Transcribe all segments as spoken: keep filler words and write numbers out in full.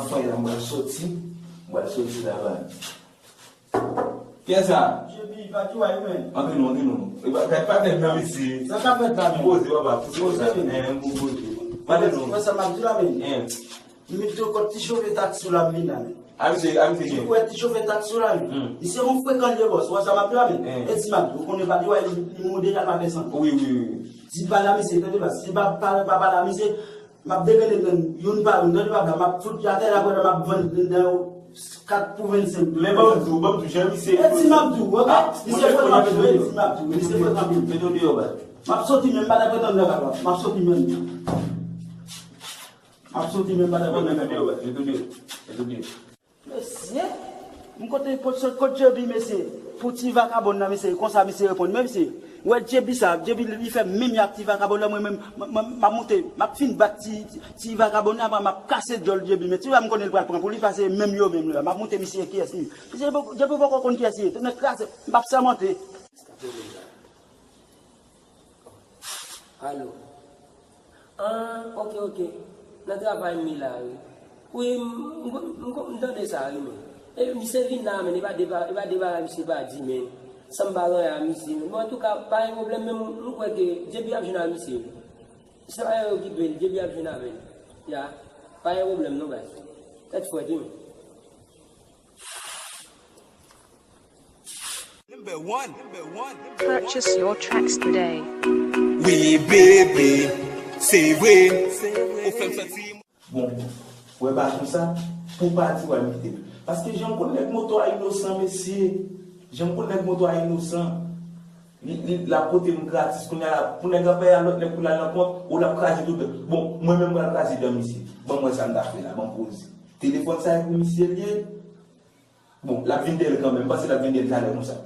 Soyez là, mwen soti, mwen soti laba. Kiyès sa? J P, pa di way, men. Antre non, antre non. E pa, pa, pa fè nan mesye. Sa ka fèt la, men? Poze, papa, poze, poze, men. Eh, m poze. Pale non. Wè sa m ap di la, men. Eh. M met yon kòt ti chofe taksi la, m vin la, men. A misye, a misye gen. Ou wè ti chofe taksi la, men. Hmm. Misye yon frekan li ye, bòs. Wè sa m ap di la, men. Eh. E di m ap di, ou konnen pa di way, li, li mode la, pa fè san. Wi, wi, wi. Di pa la, misye, tande pa. Si pa, pa, pa, pa la, misye, m ap degrennen youn pa youn, tande pa, m ap fout atè la, m ap vann nan yo kat pou vennsenk. Men ban m di w, ban m di w, jan misye. E di m ap di w, ok? Ah, misye fò tanpil, wi, di m ap di w, misye fò tanpil. Mete w deyò, baz. M ap soti menm, pa nan pretann nan kapab. M ap soti menm. M ap soti menm, pa nan pretann nan kapab. Mete w deyò, baz, mete w deyò. Mete w deyò. Mesye, m kote, kot, kot J B, mesye, pou ti vakabon nan, mesye, konsa misye reponn. Men, mesye, wè J B sa, J B li fè menm jan ak ti vakabon nan, mwen menm, m, m, m ap monte, m ap fin bat ti, ti, ti vakabon nan, apre m ap kase dyòl J B, men ti la m konnen l pral pran pou li, pase menm yo menm la, m ap monte misye kiyès li. J B, J B poko konn kiyès li ye, tonnè kraze, m ap sèmante. Alo. Ah, ok, ok. Nan travay m ye la, wi. Wi, m, m, m, m, m tande sa, wi, men. E misye vin la, men, e pa de ba-, e pa de bagay misye pa di, men. San m pa ranyen a misye, men. Bon, antouka, pa gen pwoblèm, men m, m kwè ke J B ap jwenn a misye, wi. Se pa yo okipe l, J B ap jwenn avè l. Ya, pa gen pwoblèm, non, baz. Tèt frèt, wi, men. Number one. Purchase your tracks today. Wi, bebe, se vre. Ou fè m santi. Bon, wè pa konsa, pou pa di w al kite l. Paske jan m konn nèg moto a inosan, mesye. Jan m konn nèg moto a inosan. Li, li, l ap pote m gratis. Kounye a la, pou nèg ap bay a lòt nèg pou l al nan kont, ou l ap kraze tout dan. Bon, mwen menm m pral kraze dan misye. Ban m wè sa m ta fè la, ban m poze. Telefòn sa e pou misye l ye. Bon, l ap vin dèyè l kanmenm. M panse l ap vin dèyè l talè konsa.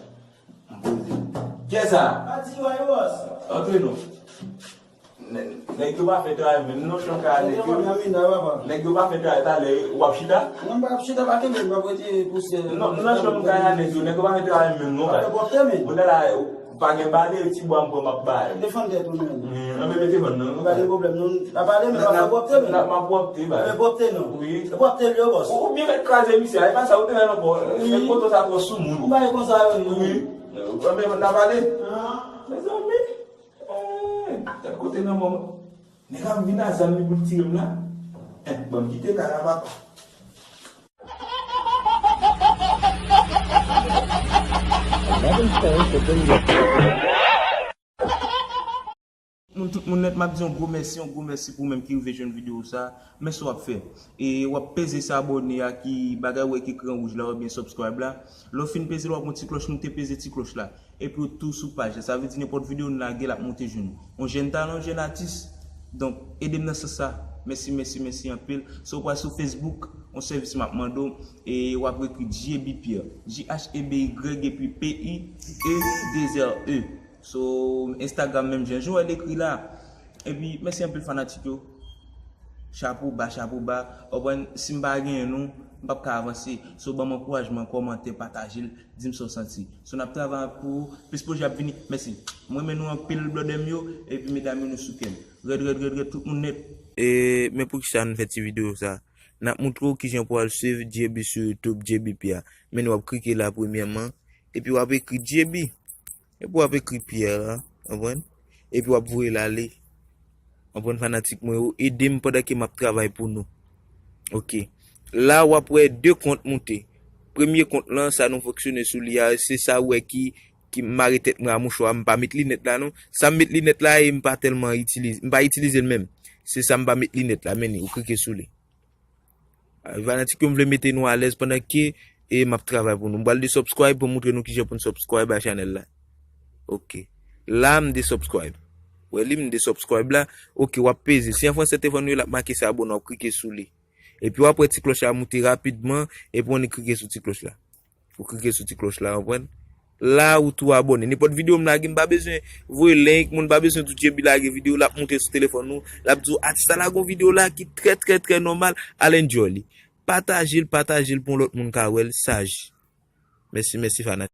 M poze. Kiyès sa? Pa di yo a yo, bòs. Antre non. Nè-, nèg yo pa fè travay menm non, chan kay a nèg yo. Nèg yo pa fè travay talè, w ap chita? Non, m pa ap chita, pa kenbe m, m ap rete pouse. Non, nan chan kay a nèg yo, nèg yo pa fè travay menm non, baz. Bon, la, la, pa gen bale, ti bwa m pran, m ap bay. Defann tèt ou menm. Wi, anben mete vann nan. Pa gen pwoblèm, non. N a pale, men pa fè pwòpte, men. N a, m ap pwòpte, baz. Anben pwòpte, non. Wi. Se pwòpte l yo, bòs. Ou, ou byen mèt kraze misye a, e pa sa, ou te fè nan pò. Wi. Nèg moto sa twò soumoun. Ou pa gen konsa yo, non. Wi. Anben n a pale. Ah. Mezanmi. Eh, gad kote nan mòman. Nèg ap vin a zam li pou l tire m la. Eh, ban m kite kay la, papa. Moun, tout moun nèt, m ap di yon gwo mèsi, yon gwo mèsi pou ou menm ki rive jwenn videyo sa. Men sa w ap fè. E w ap peze sa abòne a ki bagay ou wè ki ekri an wouj la, oubyen subscribe la. Lè w fin peze l, w ap wè yon ti klòch moute, peze ti klòch la. Epi w tou sou paj la. Sa vle di nenpòt videyo n lage, l ap monte jwenn ou. Yon jèn talan, yon jèn atis. Donk, ede m nan sans sa. Mèsi, mèsi, mèsi anpil. Si w pral sou Facebook, yon sèvis m ap mande w, e w ap ekri J B Pierre. J H E B Y epi P I E deux R E. So, Instagram menm jan, jan w wè l ekri la. Epi, mèsi anpil fanatik yo. Chapo ba, chapo ba. Ou konprann, si m pa genyen nou, m p ap ka avanse. So, ban m ankourajman, kòmante, pataje l, di m sa w santi. So, n ap travay pou plis pwojè ap vini. Mèsi. M renmen nou anpil, blòdè m yo, epi medam yo, nou sou kè m. Rèd, rèd, rèd, rèd, tout moun nèt. E, men poukisa nou fè ti videyo sa? N ap moutre w kijan pou al swiv J B sou YouTube, J B P a. Men w ap klike la premyèman, epi w ap ekri J B. Epi w ap ekri Pierre la, konprann? Epi w ap voye l ale. Konprann, fanatik mwen yo, ede m pandan ke m ap travay pou nou. Ok. La, w ap wè de kont moute. Premye kont lan, sa nou fonksyone sou li a, se sa w wè ki, ki mare tèt mwen a mouchwa, m pa met linèt la non. Sa m met linèt la e m pa tèlman itilize, m pa itilize l menm. Se sa m pa met linèt la, men ou klike sou li. Fanatik yo, m vle mete nou alèz pandan ke, e, m ap travay pou nou. M pral de subscribe pou moutre nou kijan pou n subscribe a chanèl la. Ok. La, m de subscribe. Wè li, m de subscribe la. Ok, w ap peze. Si an fransè te fò nou ye, l ap make se abòne, w ap klike sou li. Epi w ap wè ti klòch la moute rapidman, epi w annik klike sou ti klòch la. Ou klike sou ti klòch la, konprann? La, ou tou abòne. Nenpòt videyo m lage, m pa bezwen voye link, moun pa bezwen di J B lage videyo, l ap moute sou telefòn ou, l ap di w, atis la lage yon videyo la ki trè, trè, trè nòmal, al enjoy li. Pataje l, pataje l pou yon lòt moun ka wè l, saj. Mèsi, mèsi, fanatik.